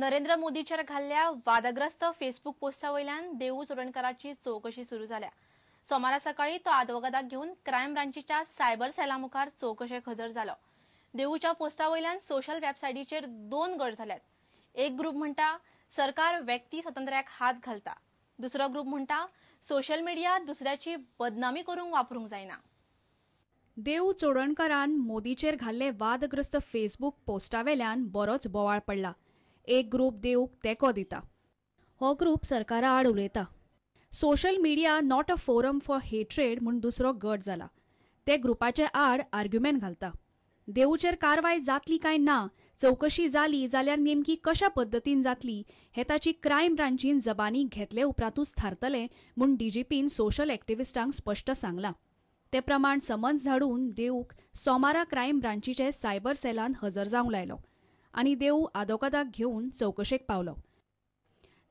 नरेंद्र मोदीचेर घाल्ल्या वादग्रस्त फेसबूक पोस्टा वयल्यान देऊ चोडणकाराची चवकशी सुरू जाल्या. सोमारा सकाळी तो आदवोगादाक घेवन क्रायम ब्रांचीच्या सायबर सेला मुखार चवकशेक हजर जालो. देऊच्या पोस्टा वयल्यान सोशल वेबसायटीचेर दोन गट जाल्यात. एक ग्रुप म्हणटा सरकार व्यक्ती स्वातंत्र्याक हात घालता, दुसरो ग्रुप म्हणटा सोशल मिडिया दुसऱ्याची बदनामी करूंक वापरूंक जायना. देऊ चोडणकारान मोदीचेर घाल्ले वादग्रस्त फेसबूक पोस्टावेल्यान बरोच बोवाळ पडला. एक ग्रुप देऊक तेंको दिता, हो ग्रुप सरकारा आड उलयता. Social media not a forum for hatred म्हूण दुसरो गट जाला, ते ग्रुपाचे आड आर्ग्युमेंट घालता. देऊचेर कारवाय जातली काय ना, चवकशी जाली जाल्यार नेमकी कशा पद्दतीन जातली हे ताची क्रायम ब्रांचीन जबानी घेतले उपरांतूच थारतले म्हूण डीजीपीन सोशल एक्टिविस्टांक स्पश्ट सांगलां. ते प्रमाण समन्स धाडून देऊक सोमारा क्रायम ब्रांचीचे सायबर सेलान हजर जावंक लायलो आनी देऊ आदोगादाक घेवन चवकशेक पावलो.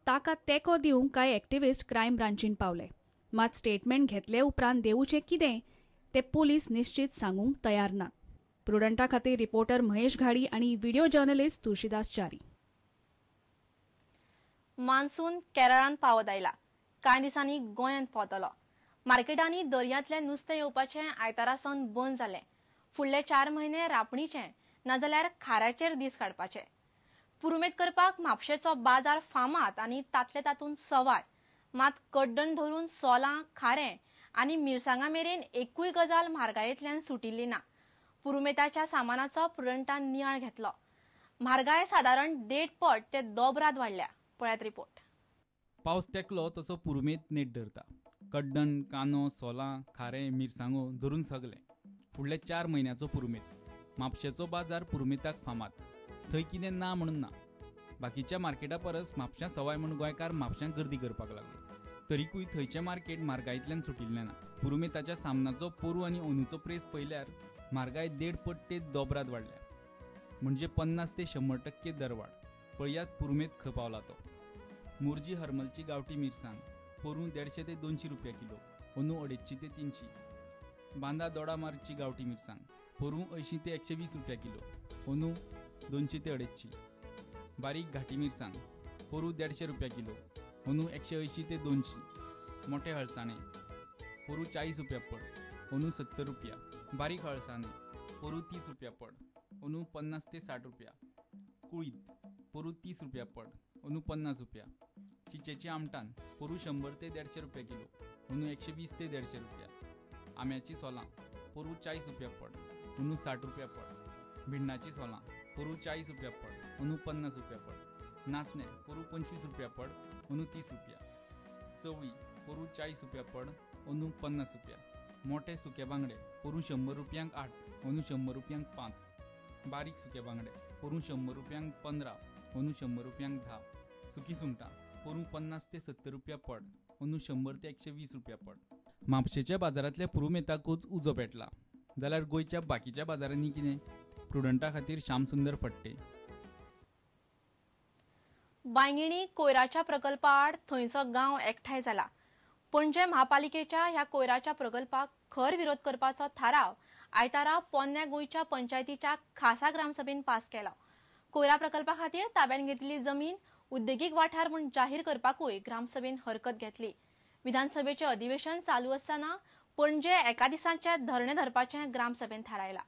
ताका तेंको दिवंक कांय एक्टिविस्ट क्रायम ब्रांचीन पावले, मात स्टेटमेंट घेतले उपरांत देऊचें कितें ते पोलीस निश्चित सांगूंक तयार नात. प्रुडंटा खातीर रिपोर्टर महेश घाडी आनी video journalist Tulsidas Chari. Monsoon केरळान पावत आयला, कांय दिसांनी गोंयांत पावतलो. मार्केटांनी दर्यांतलें नुस्तें येवपाचें आयतारा सावन बंद जालें. फुडले 4 म्हयने रापणीचें नाजाल्यार खाऱ्याचेर दीस काडपाचे. पुरुमेत करपाक म्हापशेचो बाजार फामाद आनी तातले तातूंत सवाय, मात कड्डण धरून सोलां, खारें आनी मिरसांगा मेरेन एकूय गजाल म्हारगायेंतल्यान सुटिल्ली ना. पुरुमेताच्या सामानाचो प्रुडंटान नियाळ घेतलो. म्हारगाय सादारण 1.5 पट ते दोबरात वाडल्या. पळयात रिपोर्ट. पावस तेकलो तसो पुरुमेत नेट धरता. कड्डण, कांदो, सोलां, खारें, मिरसांगो धरून सगलें. फुडल्या 4 म्हयन्याचो पुरुमेत. म्हापशेचो बाजार पुरुमेताक फामाद. थंय कितें ना म्हणून ना. बाकीच्या मार्केटा परस म्हापश्यां सवाय म्हूण गोंयकार म्हापश्यां गर्दी करपाक लागलो. तरीकूय थंयचें मार्केट म्हारगायेंतल्यान सुटिल्लें ना. पुरुमेताच्या सामनाचो पोरू आनी अंदूचो प्रेस पळयल्यार म्हारगाय 1.5 पट ते दोबरात वाडल्या, म्हणजे 50 ते 100% दरवाड. पळयात पुरुमेत खंय पावला तो. मोरजी हरमलची गांवठी मिरसांग पोरूं 150 ते 200 रुपया किलो, अंदू 250 ते 300. बांदा दोडामार्गची गांवठी मिरसांग पोरूं 80 ते 120 रुपया किलो, अंदू 200 ते 250. बारीक घाटी मिरसांग पोरूं 150 रुपया किलो, अंदू 180 ते 200. मोठे हळसाणे पोरूं 40 रुपया पड, अंदू 70 रुपया. बारीक हळसाणे पोरूं 30 रुपया पड, अंदू 50 ते 60 रुपया. कुळीत पोरूं 30 रुपया पड, अंदू 50 रुपया. चिचेची आमटान पोरूं 100 ते 150 रुपया किलो, अंदू 120 ते 150 रुपया. आम्याची सोलां पोरूं 40 रुपया पड, अंदू 60 रुपया पड. भिंडाची सोलां पोरूं 40 रुपया पड, अंदू 50 रुपया पड. नाचणे पोरूं 25 रुपया पड, अंदू 30 रुपया. चवळी पोरूं 40 रुपया पड, अंदू 50 रुपया. मोठे सुके बांगडे पोरूं 100 रुपयांक 8, अंदू 100 रुपयांक 5. बारीक सुके बांगडे पोरूं 100 रुपयांक 15, अंदू 100 रुपयांक 10. सुकी सुंगटां पोरूं 50 ते 70 रुपया पड, अंदू 100 ते 120 रुपया पड. म्हापशेच्या बाजारांतल्या पुरुमेताकूच उजो पेटला जाल्यार गोंयच्या बाकीच्या बाजारांनी कितें? प्रुडंटा खातीर श्यामसुंदर फट्टे. बांगिणी कोयराच्या प्रकल्पाआड थंयचो गांव एकठांय जाला. पणजे म्हापालिकेच्या ह्या कोयराच्या प्रकल्पाक खर विरोध करपाचो थाराव आयतारा पोन्न्या गोंयच्या पंचायतीच्या खासा ग्रामसभेन पास केलो. कोयरा प्रकल्पा खातीर ताब्यात घेतिल्ली जमीन उद्देगीक वाठार म्हूण जाहीर करपाकूय ग्रामसभेन हरकत घेतली. विधानसभेचें अधिवेशन चालू आसतना पणजे एका दिसाचे धरणें धरपाचें ग्रामसभेन थारायलां.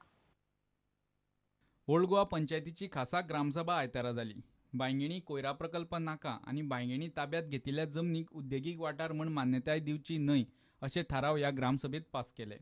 ओल्ड गोवा पंचायतीची खासा ग्रामसभा आयतारा जाली. बांगिणी कोयरा प्रकल्प नाका आनी बांगिणी ताब्यात घेतिल्ल्या जमनीक उद्देगीक वाठार म्हूण मान्यताय दिवची न्हय अशे थाराव ह्या ग्रामसभेत पास केले.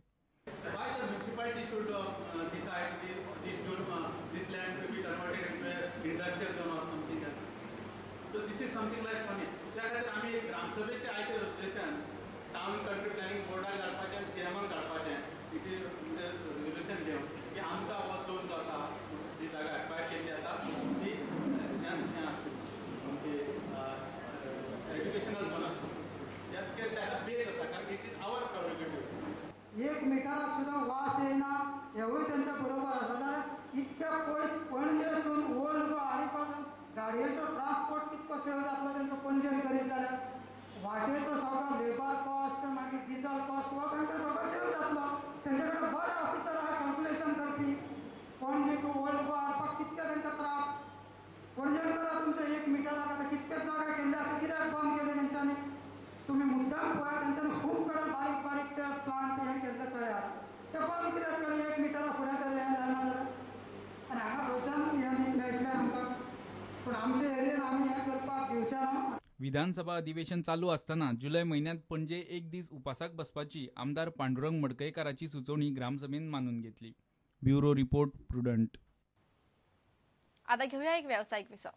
एक मिटराक सुद्दां वास येना हेवूय तेंच्या बरोबर आसा. जाल्यार इतक्या पयस पणजेसून ओल्ड गोवा हाडपाक गाडयेचो ट्रान्सपोर्ट कितको सेव जातलो तेंचो पणजेन करीत जाल्यार वाटेचो सगळो लेबर कॉस्ट मागीर डिजल कॉस्ट हो तांकां सगळो सेव जातलो. तेंचे कडेन बरे ऑफिसर आहा कॅल्कुलेशन करपी. पणजे टू ओल्ड गोवा हाडपाक कितके तांकां त्रास. पणजेन करा तुमचें एक मिटर तळ्यान पळय तेंच्यानी खूब कडेन बारीक बारीक ते प्लांट हें केल्ले तळ्यार ते बंद कित्याक केलें? 1 मिटरा फुडें तरी हें जायना जाल्यार आनी हांगा खंयच्यान हें मेळटलें आमकां, पूण आमचे एरियेन आमी हें करपाक दिवचें ना. विधानसभा अधिवेशन चालू असताना जुलय म्हयन्यांत पणजे एक दीस उपासाक बसपाची आमदार पांडुरंग मडकयकाराची सुचोवणी ग्रामसभेन मानून घेतली. Bureau report, Prudent. आता घेऊया एक व्यावसायिक विसव.